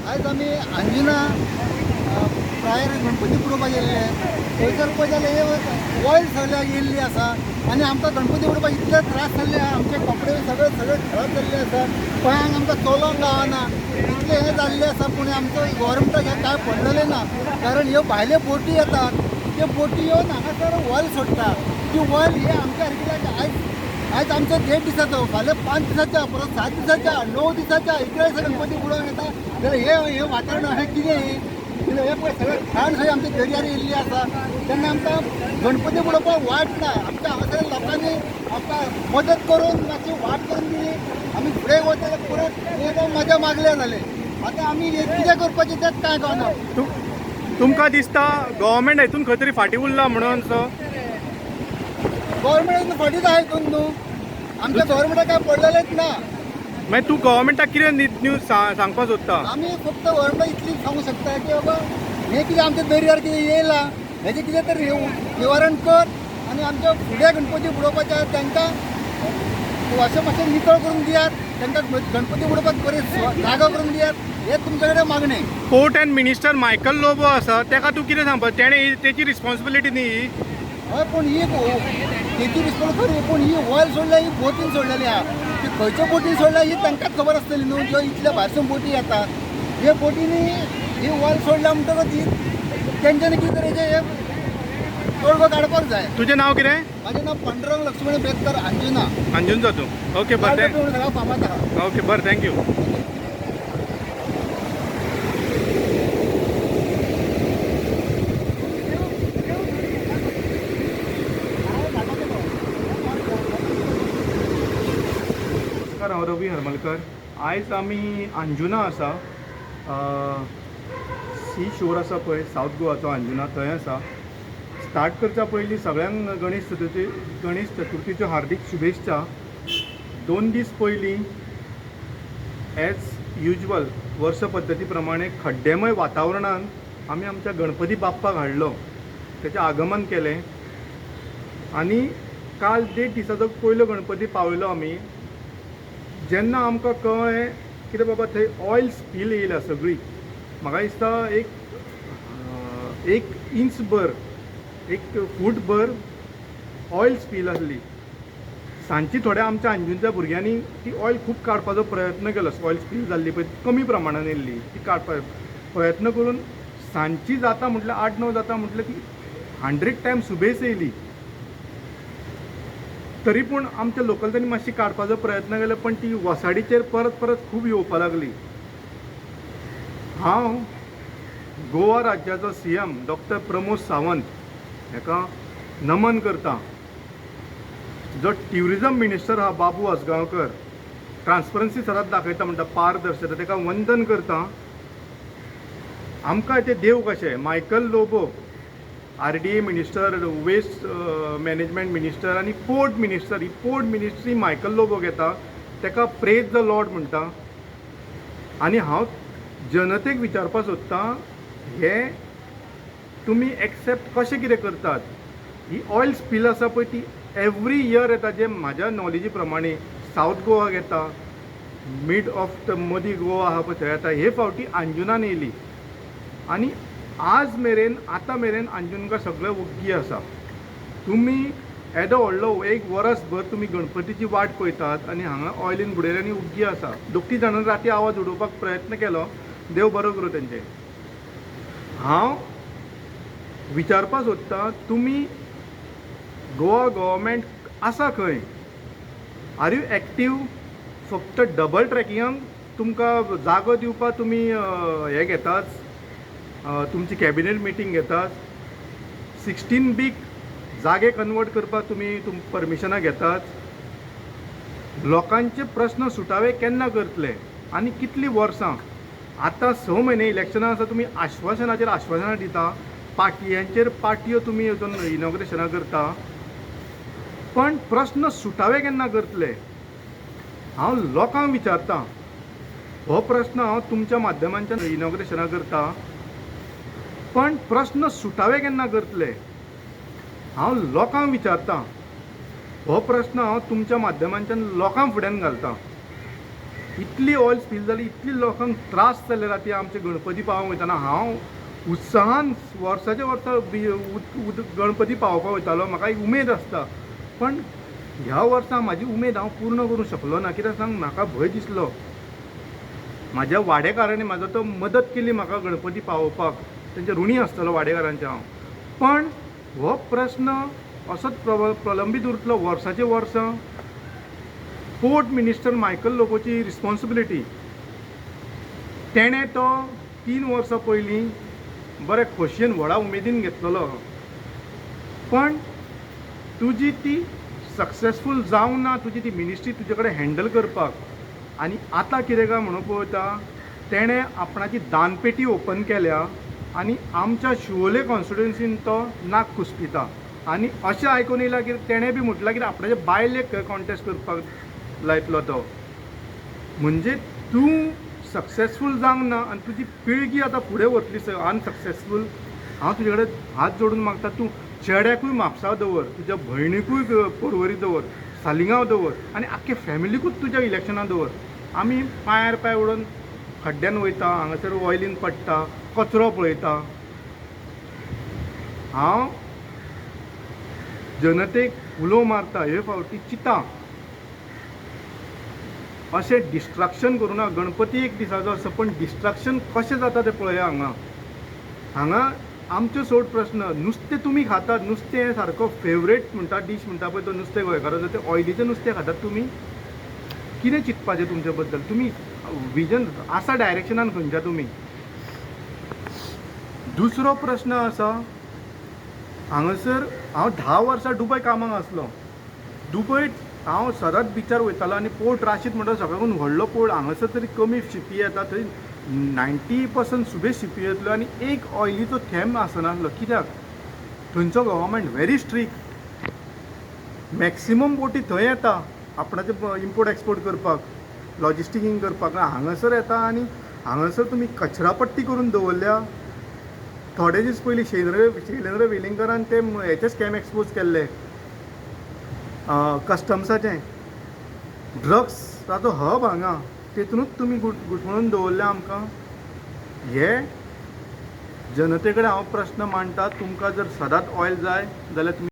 आयज आमी अंजुना प्रायर गणपती बुडोवपाक गेल्ले. थंयसर पळय जाल्यार हे ऑयल सगळ्याक येयल्ली आसा आनी आमकां गणपती बुडोवपाक इतले त्रास जाल्ले आहा. आमचे कपडे सगळे सगळे खराब जाल्ले आसा. पांयांक आमकां चलोवंक गावना इतलें हें जाल्लें आसा. पूण आमचो गव्हर्मेंटाक हें कांय पडलेलें ना, कारण ह्यो भायल्यो बोटी येतात, त्यो बोटी येवन हांगासर ऑयल सोडटा. ती ऑयल ही आमच्या सारकिल्याक आयज आयज आमचो देड दिसाचो, फाल्यां 5 दिसाच्या, परत 7 दिसाच्या, 9 दिसाच्या इतले दिसा गणपती बुडोवंक येता. जाल्यार हें हें वातावरण अशें कितें हें हें पळय सगळें घाण सगळें आमच्या दर्यार येयल्ली आसा. तेन्ना आमकां गणपती बुडोवपाक वाट ना. आमच्या हांगासर लोकांनी आमकां मदत करून मातशी वाट करून दिली. आमी फुडें वता परत एक मजा मागल्या जालें. आतां आमी कितें करपाचें तेंच कांय कळना. तुमकां दिसता गव्हर्मेंट हितून खंय तरी फाटीं उरला म्हणून सो? गव्हर्मेंट फाटींच आहा हितून न्हू. आमच्या गव्हर्मेंटाक कांय पडलेलेंच ना. मागीर तूं गव्हर्मेंटाक कितें न्यूज सांगपाक सोदता? आमी फक्त गव्हर्मेंटाक इतली सांगू शकता की बाबा हें कितें आमच्या दर्यार कितें येयलां हेजें कितें तरी निवारण कर आनी आमच्या फुडें गणपती बुडोवपाचे आहा तांकां अशें मातशें नितळ करून दियात, तांकां गणपती बुडोवपाक बरी जागो करून दियात, हें तुमचे कडेन मागणें. Port and minister Michael Lobo आसा, ताका तूं कितें सांगपाक? तेणें तेची रिस्पॉन्सिबिलिटी न्ही ही? हय, पूण ही तेची रिस्पॉन्स खरी, पूण ही ऑयल सोडल्या ही बोटीन सोडलेली आहा. ती खंयच्या बोटीन सोडल्या ही तांकांच खबर आसतली न्हू. ज्यो इतल्या भायरसून बोटी येतात हे बोटींनी ही ऑयल सोडल्या म्हणटकच ही तेंच्यांनी कितें तरी हें तोडगो काडपाक जाय. तुजें नांव कितें? म्हाजें नांव पांडुरंग लक्ष्मण बेतकर, अंजुना. अंजुनचो तूं? ओके, बरें. सगळ्या फामाद आहा. ओके, बरें, thank you. नमस्कार, हांव रवी हरमलकर. आयज आमी अंजुना आसा, सी शोर आसा पळय सावथ गोवाचो अंजुना, थंय आसा. स्टार्ट करच्या पयलीं सगळ्यांक गणेश चतुर्थीच्यो हार्दीक शुभेच्छा. 2 दीस पयलीं एज युजल वर्स पद्दती प्रमाणे खड्डेमय वातावरणान आमी आमच्या गणपती बाप्पाक हाडलो, तेचें आगमन केलें आनी काल 1.5 दिसाचो पयलो गणपती पावयलो आमी. जेन्ना आमकां कळ्ळें कितें बाबा थंय ऑयल स्पील येयला सगळी, म्हाका दिसता एक इंच भर, 1 फूट भर ऑयल स्पील आसली. सांजची थोड्या आमच्या अंजुनच्या भुरग्यांनी ती ऑयल खूब काडपाचो प्रयत्न केलो. ऑयल स्पील जाल्ली पळय कमी प्रमाणान येयल्ली ती काडपा प्रयत्न करून सांजची जाता म्हटल्यार 8-9 जाता म्हटल्यार ती 100 टायम्स सुबेज येयली. तरी पूण आमच्या लोकल्सांनी मातशी काडपाचो प्रयत्न केलो, पण ती वसाडीचेर परत परत खूब येवपा लागली. हांव गोवा राज्याचो CM doctor Pramod Sawant हेका नमन करता. जो ट्युरिजम मिनिस्टर आहा बाबू आजगांवकर, ट्रान्सपरन्सी सदांच दाखयता म्हणटा, पारदर्शकता, ताका वंदन करता. आमकां ते देव कशे Michael Lobo RDA minister, waste management minister आनी पोर्ट मिनिस्टर, ही पोर्ट मिनिस्ट्री मायकल लोबो घेता, ताका प्रेज the Lord म्हणटा. आनी हांव जनतेक विचारपाक सोदतां, हे तुमी एक्सेप्ट कशें कितें करतात? ही ऑयल स्पील आसा पळय ती एवरी इयर येता, जे म्हाज्या नॉलेजी प्रमाणे सावथ गोवाक येता, मिड ऑफ the मदीं गोवा आहा पळय थंय येता. हे फावटी अंजुनान येयली आनी आज मेरेन आतां मेरेन अंजुनकार सगळे वग्गी आसा. तुमी येदो व्हडलो एक वरसभर तुमी गणपतीची वाट पळयतात आनी हांगा ऑयलीन बुडयले आनी उग्गी आसा. 2-3 जाणांनी राती आवाज उडोवपाक प्रयत्न केलो, देव बरो करूं तेंचे. हांव विचारपाक सोदतां, तुमी गोवा गव्हर्मेंट आसा खंय? Are you active? फक्त डबल ट्रॅकिंगाक तुमकां जागो दिवपाक तुमी हें घेतात, तुमची कॅबिनेट मिटींग घेतात, 16 बीक जागे कन्वर्ट करपाक तुमी परमिशनां घेतात. लोकांचे प्रस्न सुटावे केन्ना करतले आनी कितलीं वर्सां? आतां 6 म्हयने इलेक्शनां आसा, तुमी आश्वासनाचेर आश्वासनां दिता, पाटयांचेर पाटयो तुमी वचून इनॉग्रेशनां करता, पण प्रस्न सुटावे केन्ना करतले? हांव लोकांक विचारतां हो प्रस्न, हांव तुमच्या माध्यमांच्यान इनॉग्रेशनां करता, पण प्रस्न सुटावे केन्ना करतले? हांव लोकांक विचारतां हो प्रस्न, हांव तुमच्या माध्यमांच्यान लोकां फुड्यान घालतां. इतली ऑयल स्पील जाली, इतली लोकांक त्रास जाले राती आमचे गणपती पावोवंक वयतना. हांव उत्साहान वर्साच्या वर्सा गणपती पावोवपाक वयतालो, म्हाका एक उमेद आसता. पण ह्या वर्सा म्हाजी उमेद हांव पूर्ण करूंक शकलो ना. कित्याक सांग, म्हाका भंय दिसलो. म्हाज्या वाडेकारांनी म्हाजो तो मदत केली म्हाका गणपती पावोवपाक, तेंचे ऋणी आसतलो वाडेकारांचे हांव. पण हो प्रस्न असोच प्रलंबीत उरतलो वर्साचे वर्सां. पोर्ट मिनिस्टर मायकल लोबोची रिस्पॉन्सिबिलिटी, तेणें तो 3 वर्सां पयलीं बरे खोशयेन व्हडा उमेदीन घेतलेलो, पण तुजी ती सक्सेसफूल जावंक ना, तुजी ती मिनिस्ट्री तुजे कडेन हँडल करपाक. आनी आतां कितें काय म्हणून पळयता, तेणें आपणाची दानपेटी ओपन केल्या आनी आमच्या शिवोले कॉन्स्टिट्युएन्सीन तो नाक कुसपिता. आनी अशें आयकून येयलां की तेणें बी म्हटलां की आपणाच्या बायलेक कॉन्टेस्ट करपाक लायतलो तो. म्हणजे तूं सक्सेसफूल जावंक ना आनी तुजी पिळगी आतां फुडें वतली अनसक्सेसफूल. हांव तुजे कडेन हात जोडून मागता, तूं चेड्याकूय म्हापसा दवर, तुज्या भयणीकूय पर्वरी दवर, सालिंगांव दवर आनी आख्खे फॅमिलीकूच तुज्या इलेक्शनाक दवर. आमी पांयार पांय उडोवन खड्ड्यान वयता, हांगासर ऑयलीन पडटा, कचरो पळयता. हांव जनतेक उलो मारता, हे फावटी चिंता अशें डिस्ट्रक्शन करूं ना. गणपती एक दिसाचो आसा, पण डिस्ट्रक्शन कशें जाता तें पळया. हांगा हांगा आमच्यो सोड प्रस्न, नुस्तें तुमी खातात, नुस्तें हें सारको फेवरेट म्हणटा डीश म्हणटा पळय तो नुस्तें गोंयकाराचो, तें ऑयलीचें नुस्तें खातात तुमी. कितें चिंतपाचें तुमचे बद्दल? तुमी विजन आसा डायरेक्शनान खंयच्या तुमी? दुसरो प्रस्न आसा, हांगासर हांव 10 वर्सां दुबय कामाक आसलो. दुबय हांव सदांच बिचार वयतालो आनी पोर्ट राशीद म्हणटा सगळ्याकून व्हडलो पोर्ट. हांगासर तरी कमी शिपी येता, थंय 90% सुबेज शिपी येतल्यो आनी एक ऑयलीचो थेंब आसनासलो. कित्याक? थंयचो गव्हर्मेंट व्हेरी स्ट्रिक्ट, मॅक्सिमम बोटी थंय येता आपणाचे इम्पोर्ट एक्सपोर्ट करपाक, लॉजिस्टिकींग करपाक. हांगासर येता आनी हांगासर तुमी कचरापट्टी करून दवरल्या. थोडे दीस पयलीं शैलेंद्र वेलिंगकरान ते हेचे स्कॅम एक्सपोज केल्ले, कस्टम्साचें, ड्रग्साचो हब हांगा, तेतूनच तुमी गुठमळून दवरल्या आमकां. हे जनते कडेन हांव प्रस्न मांडटा, तुमकां जर सदांच ऑयल जाय जाल्यार तुमी